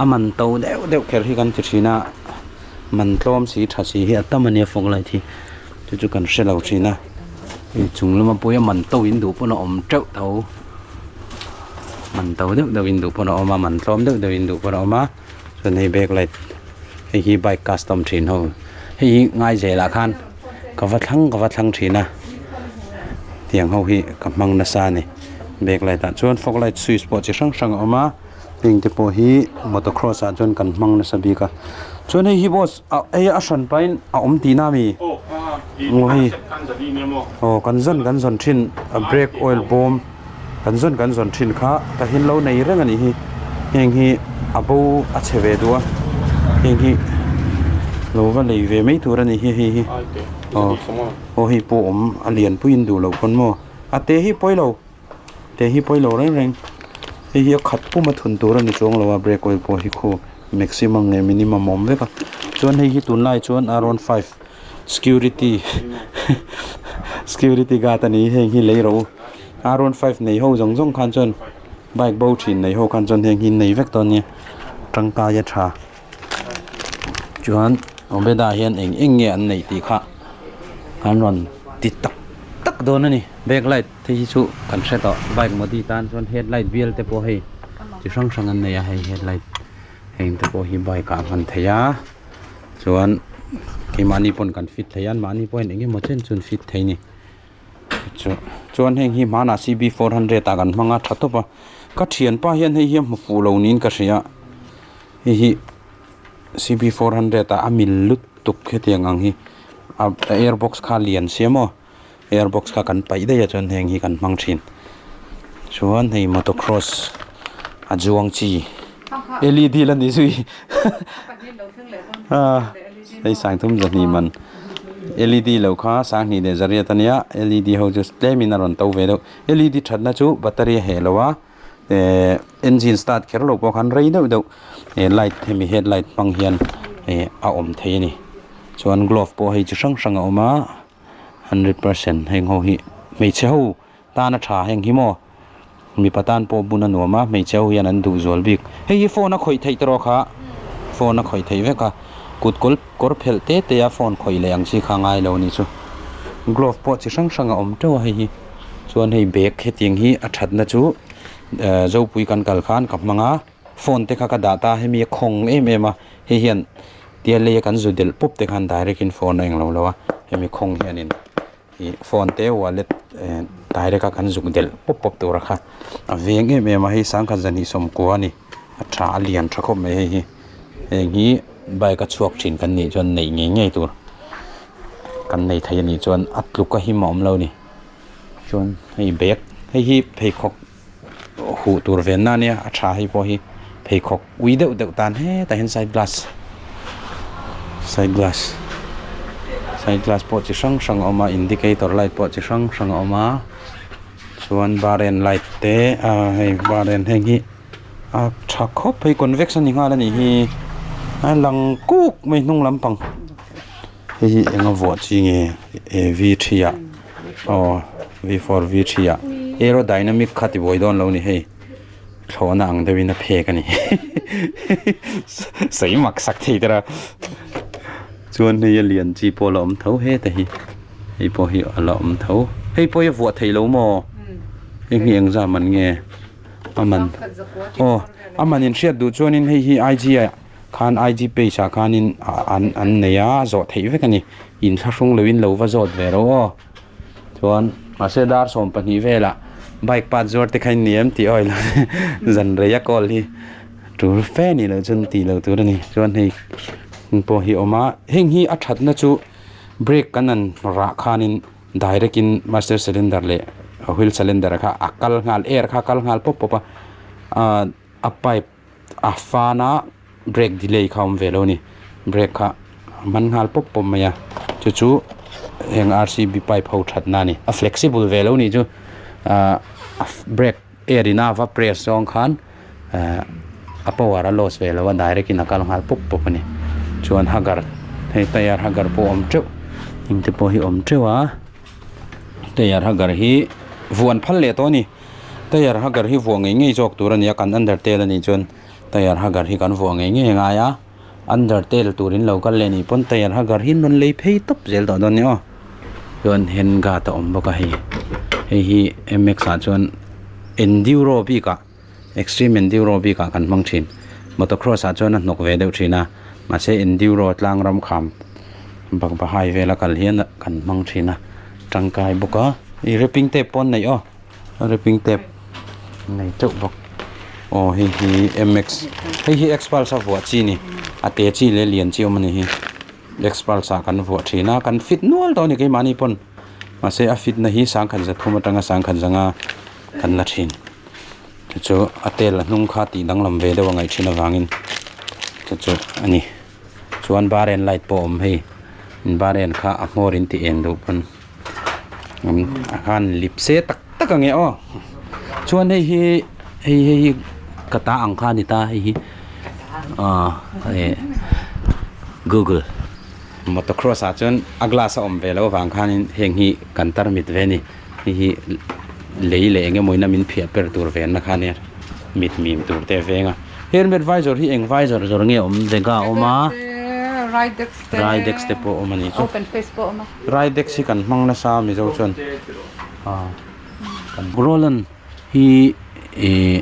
a man to deuh deuh kher hi kan ti thin a man tlawm si tha si hi a tam a nia fog light hi chu chu kan hre lo thin a hei chung lama pawh hi a man to in duh pawn a awm teuh tho. Man to deuh deuh in duh pawn a awm a man tlawm deuh deuh in duh pawn a awm a chuan hei back light hei hi bike custom thin ho hei hi ngai zelah khan ka va thlang ka va thlang thin a tiang ho hi ka hmang nasa a ni back light ah chuan fog light switch pawh chi hrang hrang a awm a heng te pawh hi motocross ah chuan kan hmang nasa bik a chuan hei hi boss hei a hran pahin a awm tihna a mi aw hei aw kan zawn kan zawn thin a brake oil bawm. Kan zawn kan zawn thin kha ka hin lo nei reng a nih hi heng hi a bo a chhe ve duh a heng hi lo va lei ve mai tur a nih hi hei hi aw aw hei pawh awm a lian pui in duh loh pawn maw a te hi pawi lo te hi pawi lo reng reng hei hi a khat pum a thun tur a ni chuang lo a brake oil pawh hi khu maximum leh minimum a awm vek a chuan hei hi tunlai chuan R one five security security guard a ni heng hi lei rawh u. R one five nei ho zawng zawng khan chuan bike bo thin nei ho khan chuan heng hi nei vek dawn nia tangkai a tha chuan Obeda hian eng eng nge an neih tih kha an rawn ti tak tak dawn a ni back light te hi chu kan hre tawh bike modi tan chuan headlight bial te pawh hei chi hrang hrang an nei a hei headlight heng te pawh hi bike ah a hman theih a chuan keimahni pawn kan fit thei a anmahni pawhin eng emaw chen chu an fit thei a ni. Chuan heng hi hmanah C_B 400 ah kan hmang a tha tawp a ka thianpa hian hei hi a hmu fuh lo niin ka hria hei hi C_B 400 ah a mil lutuk hetiang ang hi a air box kha a lian sia maw air box kha kan paih daih a chuan heng hi kan hmang thin chuan hei motocross a zuang chi L_E_D la ni zui hei sangthum zahnih man. Led lo kha sanghnih leh zariat a nia led ho chu tlemin a rawn to ve deuh led thatna chu battery a heh lo a ehh engine start kher lo pawh khan rei deuh deuh eh light hemi headlight hmang hian eh a awm thei a ni chuan glove pawh hei chi hrang hrang a awm a 100% heng ho hi hmeichhe ho tan a tha heng hi maw mipa tan pawh bun a nuam a hmeichhe ho hian an duh zual bik hei hi phone a khawih theih tawh kha phone a khawih theih vek a kut kawl kawr phelh te te a phone khawih leh ang chi kha a ngai lo a nih chu glove pawh chi hrang hrang a awm teuh a hei hi chuan hei bag hetiang hi a thatna chu ehh zopui kan kal khan ka hmang a phone te kha ka dah ta a hemi a khawng em em a hei hian tia lei a kan zu delh pawp te khan direct in phone a englo lo a hemi khawng hianin. Ih phone te wallet eh direct a kan zuk delh pawp pawp tur a kha a veng em em a hei sangkhat zahnih sawmkua a ni a tha a lian tha khawp mai hei hi heng hi bike a chhuak thin kan nih chuan neih ngei ngei tur kan nei thei a nih chuan a tluk a him a awm lo a ni chuan hei bag hei hi pheikhawk huh tur ven na ania a tha hei pawh hi pheikhawk ui deuh deuh tan hetah hian side glass side glass side glass pawh chi hrang hrang a awm a indicator light pawh chi hrang hrang a awm a chuan bar en light te ah hei bar en heng hi a tha khawp hei convex a ni nghal a nih hi a lang kuk mai hnung lampang hei hi eng a vuah chi nge eh v three ah aw v four v three ah aerodynamic kha ti buai dawn lo ni hei thlawhna ang deuhin a phek a ni sawi mak sak thei tera chuan hei a lian chi pawh a la awm tho heta hi hei pawh hi a la awm tho hei pawh hi a vuah theih lo maw heng hi engzah man nge a man aw a man in hriat duh chuanin hei hi I g ah khan I g page ah khanin an an nei a zawh theih vek a ni inthlahrung loin lo va zawt ve ro aw chuan mahse dar 12 velah bike part zuar te kha in ni em tih awih lo zan rei a call hi. Tul fe ni loh chuan tih loh tur a ni. Chuan hei pawh hi a awm a, heng hi a thatna chu brake kan han rah khanin direct in master cylinder leh wheel cylinder kha a kal nghal air kha a kal nghal pawp pawp a, ah a pipe a fan a brake delay kha a awm ve lo a ni. Brake kha a man nghal pawp pawp mai a, chu chu heng R_C_B pipe ho thatna a ni. A flexible ve lo a nih chu ah brake air in a va press zawng khan. a power a loss ve lo a direct in a kal nghal pawp pawp a ni chuan hagar hei tyre hagar pawh a awm teuh heng te pawh hi a awm teuh a tyre hagar hi vuan phal leh tawh a ni tyre hagar hi vuah ngei ngei zawk tur a ni a kan under tail a nih chuan tyre hagar hi kan vuah ngei ngei a ngai a under tail tur in lo kal leh a nih pawn tyre hagar hi an rawn lei phei tawp zel tawh dawn a ni aw chuan hand guard a awm bawk a hei hei hi m x ah chuan enduro bik ah. Extreme Enduro bikah kan hmang thin. Motocross ah chuan a hnawk ve deuh thin a, mahse Enduro tlang ram kham Bakbahai vela kal hian kan hmang thin a, tangkai bawk a. Ih wrapping tape pawh an neih aw, wrapping tape an nei teuh bawk. Aw hei hi MX, hei hi Xpulse a vuah chi a ni, a te chi leh lian chi a awm a ni hi. Xpulse ah kan vuah thin a, kan fit nual tawh a ni keimahni pawn, mahse a fit na hi sangkhat zathum atanga sangkhat zanga kan la thin. Chu chu a tel a hnung kha tih danglam ve deuh a ngaih thin avangin chu chu a ni chuan bar en light pawh a awm hei bar en kha a hmawr in tih eng duh pawn a khan lip se tak tak ang e aw chuan hei hi hei hei hi ka ta ang kha a ni ta hei hi ah eh google motocross ah chuan a glass a awm ve loh avang khanin heng hi kan tarmit ve a ni. Hei hi lei leh eng emawin a min phiah per tur ve na kha ania mit mim tur te a veng a helmet visor hi eng visor zawr nge awm vega a awm a ridex te pawh a awm a nih chu ridex hi kan hmang nasa a mizo chuan roland hi ih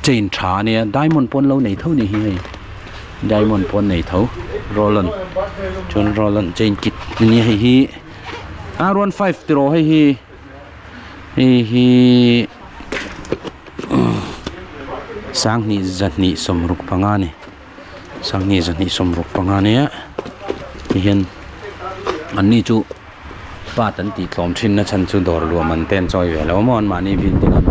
chain tha a nia diamond pawn lo nei tho a nih hi hei diamond pawn nei tho roland chuan roland chain kit a nia hei hi. R one 5 tiraw hei hi hei hi sanghnih zahnih sawmruk panga a ni sanghnih zahnih sawmruk panga a nia tihian anni chu part an tih tlawm thin na chhan chu dawr luam an te an chawi ve lo a maw anmahni building an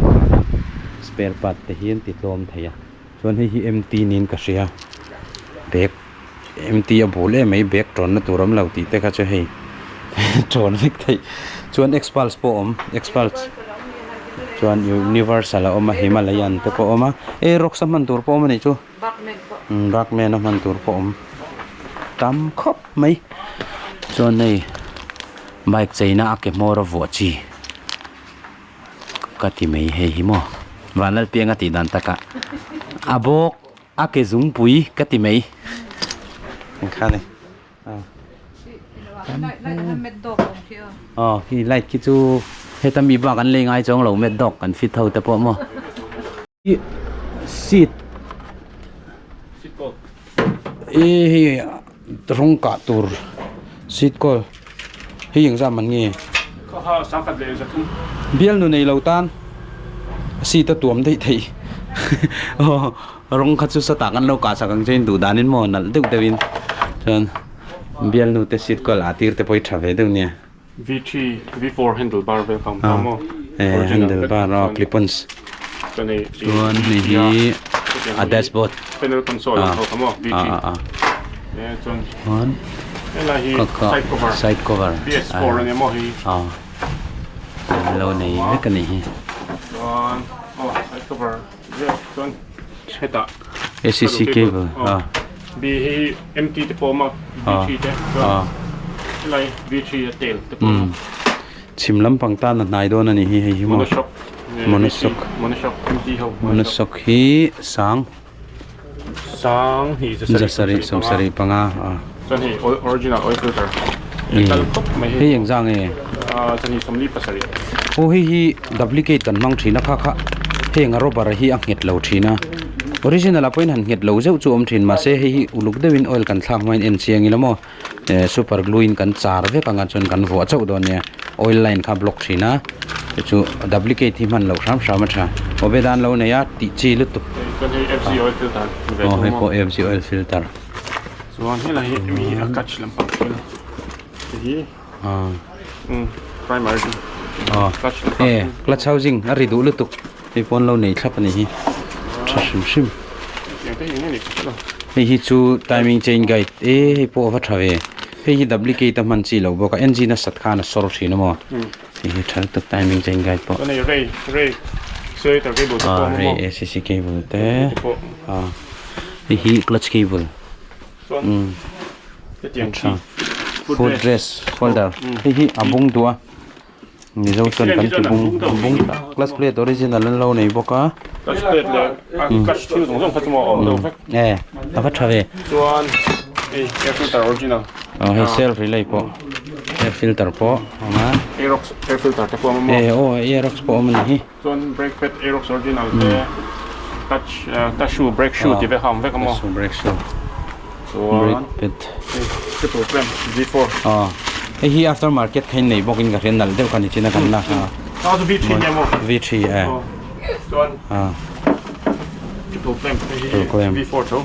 spare part te hi an ti tlawm thei a chuan hei hi mt niin ka hria bag. Mt a bul em mai bag tawnna tur awm lo tih te kha chu hei tawn vek theih chuan xpulse pawh a awm xpulse chuan universal a awm a himalayan te pawh a awm a aerox a hman tur pawh a awm a nih chu bakman a hman tur pawh a awm tam khawp mai chuan hei bike cheina a ke hmawr a vuah chi. Ka ti mai hei hi maw Vanlalpianga tih dan takah a bawk a ke zungpui ka ti mai kha ni aw khi light khi chu heta mi bak an lei ngai chuang lo mad dog kan fit ho te pawh maw seat e hei rawng kah tur seat kawl hei engzah man nge bialnu nei lo tan seat a tuam daih theih aw rawng kha chu sawtah kan lo kah sak ang che in duh danin maw nalh deuh deuhin chuan bialnu te seat kawl ah tir te pawh hi tha ve deuh nia. V3 V4 handle bar vel kha awm ta maw handle bar aw clip ons chuan hei hi a dashboard panel console ang ho kha maw V3 chuan chuan helai hi side cover side cover PS4 ania maw hei a lo nei vek a nih hi chuan aw side cover vel chuan hetah A_C_C cable a B hi M_T te pawh a awm a V3 te chuan helai V3 a tail te pawh a awm a. Chhim lampang tan a hnai dawn a nih hi hei hi maw Monoshock Monoshock Monoshock M_T ho Monoshock hi sang sang hi zasarih sawmsarih panga a chuan hei original oil filter kal khawp mai hei engzah nge chuan hei sawmli pasarih aw hei hi duplicate kan hmang thin a kha kha heng a rubber hi a nghet lo thin a original ah pawhin han nghet lo zeuh chu a awm thin mahse hei hi uluk deuhin oil kan thlak hmain en chiang ila maw eh super glue in kan char vek anga chuan kan vuah chauh dawn nia oil line kha block thin a chu duplicate hi hman loh hram hram a tha. Obeda an lo nei a tih chi lutuk. Chuan hei FC oil filter ve thung maw? Aw hei pawh FC oil filter. Chuan helai hi mi a clutch lampang thil te hi umm primer chu clutch lampang e clutch housing a ri duh lutuk hei pawh an lo nei thlap a ni hi tha hrim hrim. Hei hi chu timing chain guide e hei pawh a va tha ve hei hi duplicate a hman chi lo bawk a engine a sat khan a sawr thin a maw. Hei hi tha lutuk timing chain guide pawh. Chuan hei ray ray accelerator cable te pawh a awm a maw. Ray acc cable te hei hi clutch cable. Chuan hetiang chi foot rest holder hei hi a bung duh a mizo chuan kan ti bung a bung clutch plate original an lo nei bawk a. Clutch plate leh a clutch thil zawng zawng kha chu maw a awm deuh vek. E a va tha ve. Chuan hei air filter original. Aw hei self relay pawh air filter pawh a awm a. Aerox air filter te pawh a awm a maw. E aw aerox pawh a awm a ni hi. Chuan brake pad aerox original te clutch clutch shoe brake shoe tih vek a awm vek a maw. Clutch shoe brake shoe. Chuan brake pad. Hei triple clamp V4. Aw hei hi after market kha in nei bawk in ka hria nalh deuh kha ni chin a kan lak a. A chu V3 nia maw. V3 e. Chuan triple clamp hei hi V4 tho.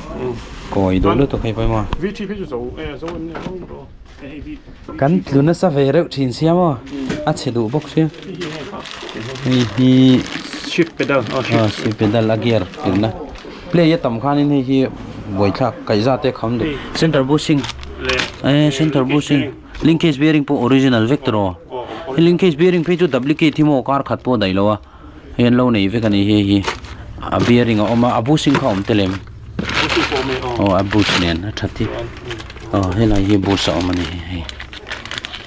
Kawi duh lutuk hei pawimawh. V3 phei chu zo e zo em ni zo hei V Kan tlu nasa ve reuh thin sia maw a chhe duh bawk sia. Hei hi shift pedal aw shift pedal a gear tirna play a tam khanin hei hi buaithlak kaihza te kham duh center bushing e center bushing linkage bearing pawh original vek tawh hei linkage bearing phei chu duplicate hi maw kar khat pawh daih lo a. Hei an lo nei vek a ni hei hi a bearing a awm a a bushing kha a awm tel em aw a bush nen a that hi aw helai hi bush a awm a ni hei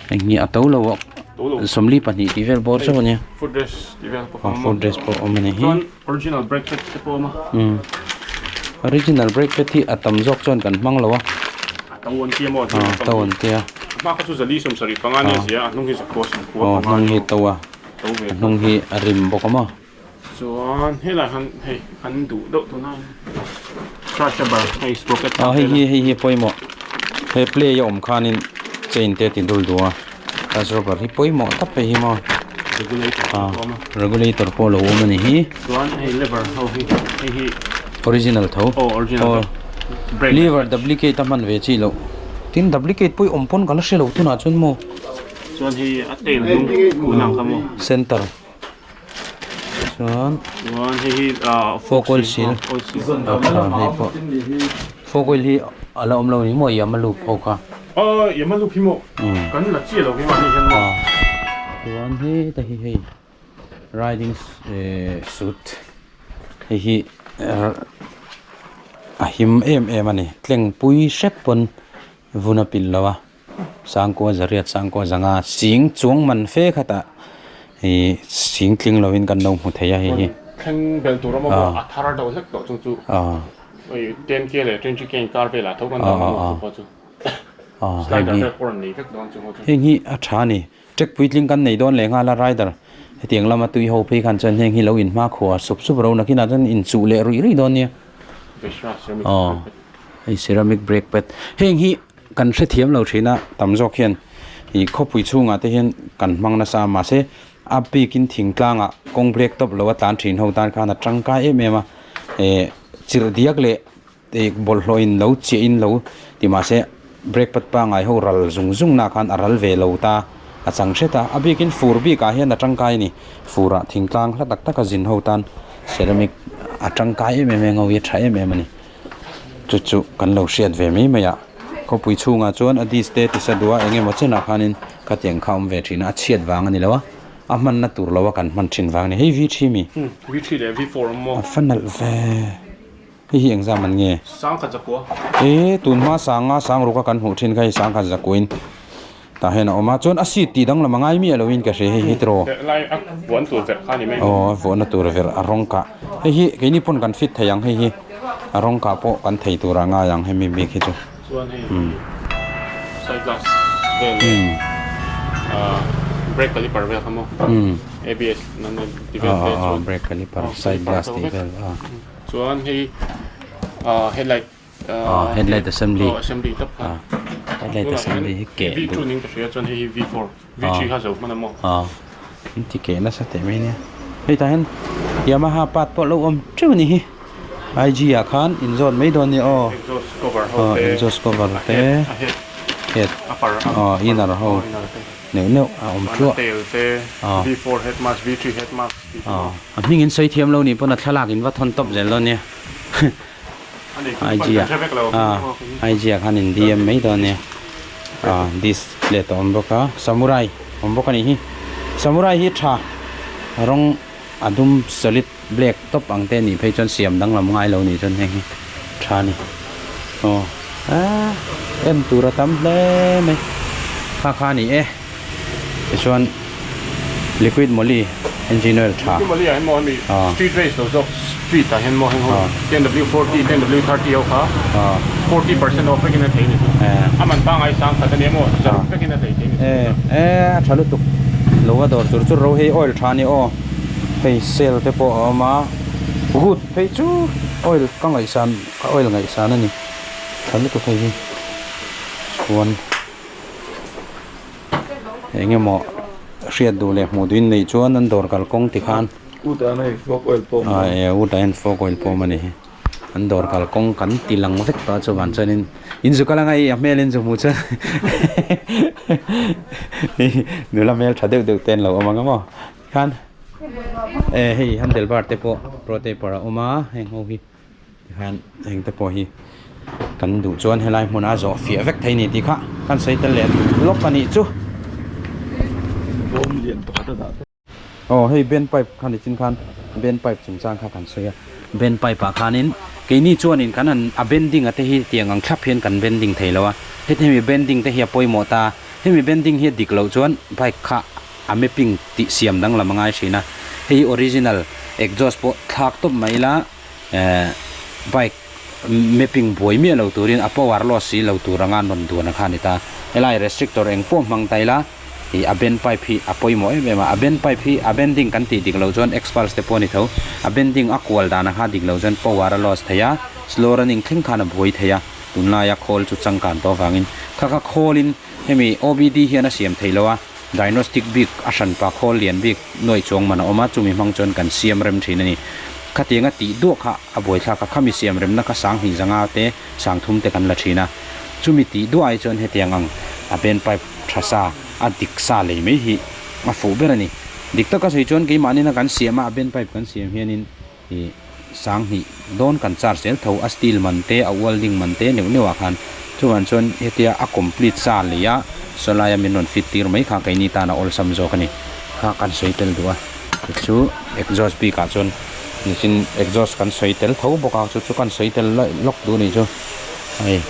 heng hi a to lo a 42 tih vel bawr chauh a nia aw footrest pawh a awm a ni hi original brake pad hi a tam zawk chuan kan hmang lo a aw to an tia aw hnung hi to a. A hnung hi a rim bawk a maw? Chuan helai han hei an duh deuh tuna crush rubber hei sprocket ah hei hi hei hi pawimawh he play a awm khanin chain te a ti dul duh a crush rubber hi pawimawh tak hei hi maw ah regulator pawh a lo awm a ni hi chuan hei lever ho hi hei hi original tho aw original lever duplicate a hman ve chi loh tin duplicate pawh i awm pawn ka la hre lo tunah chuan maw. Chuan hei a tail hnung khuh ang kha maw? Center. Chuan Chuan hei hi ah fork oil seal. A tha hei pawh. Fork oil hi a la awm lo ni maw Yamaha loop ho kha. Aw Yamaha loop hi maw kan la chiah lo hi maw hei hian maw. Chuan heta hi hei riding suit hei hi a him em em a ni. Tlengpui hrep pawn vun a pilh lo a. Sangkua zariat sangkua zanga sing chuang man fe khatah ih sing tling lovin kan lo hmu thei a hei hi. Thleng bel tur awm a maw a thar deuh hlek tawh chung chu ih 10k leh 20k inkar velah tho kan dah maw chu pawh chu slider vel pawh rawn nei vek dawn chu chu. Heng hi a tha a ni trek puitling kan nei dawn leh nghal a rider hetiang lama tui ho phei khan chuan heng hi lo inhma khua sup sup ro nakinah chuan inchuh leh ruih ruih dawn nia. Aw hei ceramic brake pad heng hi. Kan hrethiam lo thin a, tam zawk hian ih khawpui chhungah te hian kan hmang nasa a, mahse a bikin thingtlangah kawng brake tawp lo a tlan thin ho tan khan a tangkai em em a, eh chirh diak leh ih bawlhhlawh in lo chiah in lo ti mahse brake pad pangngai ho ral zung zung nah khan a ral ve lo ta a chang hret a, a bikin fur bikah hian a tangkai a ni, furah thingtlang hla tak taka zin ho tan ceramic a tangkai em em a, ngawih a tha em em a ni. Chu chu kan lo hriat ve mai mai a, khawpui chhungah chuan a dis te tisa duh a eng emaw chenah khanin khatiang kha a awm ve thin a, a chhiat vang a ni lo a, a hmanna tur lo a kan hman thin vang a ni. Hei V three mi? V three leh V four awm maw? A fa nalh ve. Hei hi engzam an nge? Sangkhat zakua. E tunhma sanga sangruka kan hmuh thin kha hei sangkhat zakuain Tah hian a awm a, chuan a seat tih danglam a ngai miah loin ka hria hei hi tiraw. Lai a vuan tur verh kha a ni mai. Aw a vuahna tur verh a rawng kah. Hei hi keini pawn kan fit thei ang hei hi a rawng kah pawh kan thei tur a ngai ang hemi bik hi chu. Chuan hei side glass vel leh brake caliper vel kha maw ABS nan ti vel te chuan. Brake caliper side glass tih vel a. Chuan hei headlight Aw headlight assembly aw assembly tawp kha headlight assembly hi keh V two ning ka hria chuan hei hi V four V three kha zo hman a maw aw in ti keh nasa teh mai nia. Hei tah hian Yamaha part pawh lo awm teuh a ni hi IG ah khan in zawt mai dawn nia aw aw exhaust cover te head aw inner ho neuh neuh a awm tluah aw aw a hming in sawi thiam lo nih pawn a thlalak in va thawn tawp zel dawn nia IG ah ah IG ah khan in DM mai dawn nia ah display te awm bawk a samurai awm bawk a nih hi samurai hi tha rawng a dum solid black tawp ang te nih phei chuan siam danglam ngai lo nih chuan heng hi tha a ni aw ah en tur a tam hle mai kha kha a ni e tichuan liquid moly engine oil tha liquid moly ah hian maw hemi street race lo zawk street ah hian maw heng ho 10w40 10w30 ho kha 40% off vekin a thei a ni chu a man pangngai sang khat a nia maw zaruk vekin a thei thei a ni e a tha lutuk lo a dawr chur chur ro hei oil tha a ni aw hei sale te pawh a awm a good phei chu oil ka ngaihsan ka oil ngaihsan a ni tha lutuk hei hi chuan. Eng emaw hriat duh leh hmuh duhin neih chuan an dawr kalkawng ti khan ah e utah hian fork oil pawm a ni hi an dawr kalkawng kan ti lang vek tawh a chuvang chuanin in zu kal anga i a hmel in zu hmuh chuan nula hmel tha deuh deuh te an lo awm ang a maw tikhan e hei handle bar te pawh pro taper a awm a heng ho hi. Tikhian heng te pawh hi kan duh chuan helai hmunah a zawh fiah vek thei a ni tih kha kan sawi tel leh lawk a nih chu. Aw hei band pipe kha nichin khan band pipe chungchang kha kan sawi a, band pipe ah khanin keini chuanin kan han a bending a te hi tiang ang thlap hian kan bending thei lo a, heti hemi bending te hi a pawimawh ta, hemi bending hi a dik loh chuan bike kha a mapping tih siam danglam a ngai thin a, hei hi original exhaust pawh thlak tawp mai ila. Eh bike mapping buai miah lo turin a power loss si lo tur anga an rawn duan a kha a ni ta. Helai restrictor eng pawh hmang ta ila ih a bend pipe hi a pawimawh em em a, a bend pipe hi a bending kan tih dik loh chuan xpulse te pawh a ni tho, a bending a kual dan a kha dik loh chuan power a loss thei a, slow running thleng khan a buai thei a, tunlaia khawl chu changkan tawh avangin kha kha khawlin hemi OBD hian a siam thei lo a, diagnostic bik a hranpa khawl lian bik nuaih chuang man a awm a, chumi hmang chuan kan siam rem thin a ni. Khatianga tih duah kha a buaithlak a, khami siam remna kha sang hnih zanga te sang thum te kan la thin a. Chumi tih duah ai chuan hetiang ang a band pipe tha sa, a dik sa lei mai hi a fuh ber a ni. Dik taka sawi chuan keimahni na kan siam a, a band pipe kan siam hianin ih sang hnih dawn kan charge zel tho, a steel man te, a welding man te neuh neuh ah khan. Chuvang chuan hetia a complete sa lei a, sawlai a min rawn fit tir mai kha keini tan a awlsam zawk a ni. Kha kan sawi tel duh a. Chu exhaust bik ah chuan nichin exhaust kan sawi tel tho bawk a chu chu kan sawi tel lawk duh a nih chu hei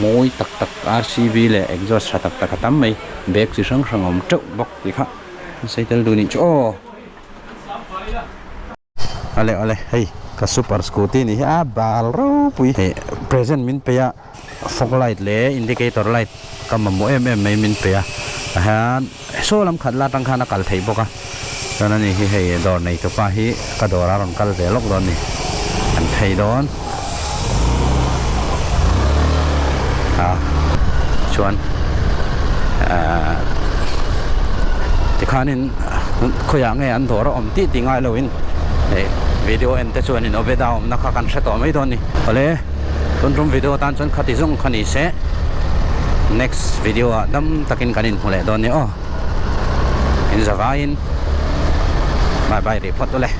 mawi tak tak R_C_B leh exhaust tha tak tak a tam mai bag chi hrang hrang a awm teuh bawk tih kha an sawi tel duh a nih chu aw. Ale ale hei ka super scooty nih hi a bal ropui hei present min pe a fog light leh indicator light ka mamawh em em mai min pe a tah hian saw lam khat la atang khan a kal theih bawk a chuan ani hi hei dawr nei tupa hi ka dawr a rawn kal ve lawk dawn a ni an phei dawn a chuan ahh tikhanin khawiah nge an dawr a awm tih tih ngai loin hei video en te chuanin Obeda awmna kha kan hre tawh mai dawn a ni. Awle tun tum video tan chuan khati zawng kha ni se next video ah dam takin kan inhmu leh dawn a ni aw in zavaiin bye bye rih phawt ule.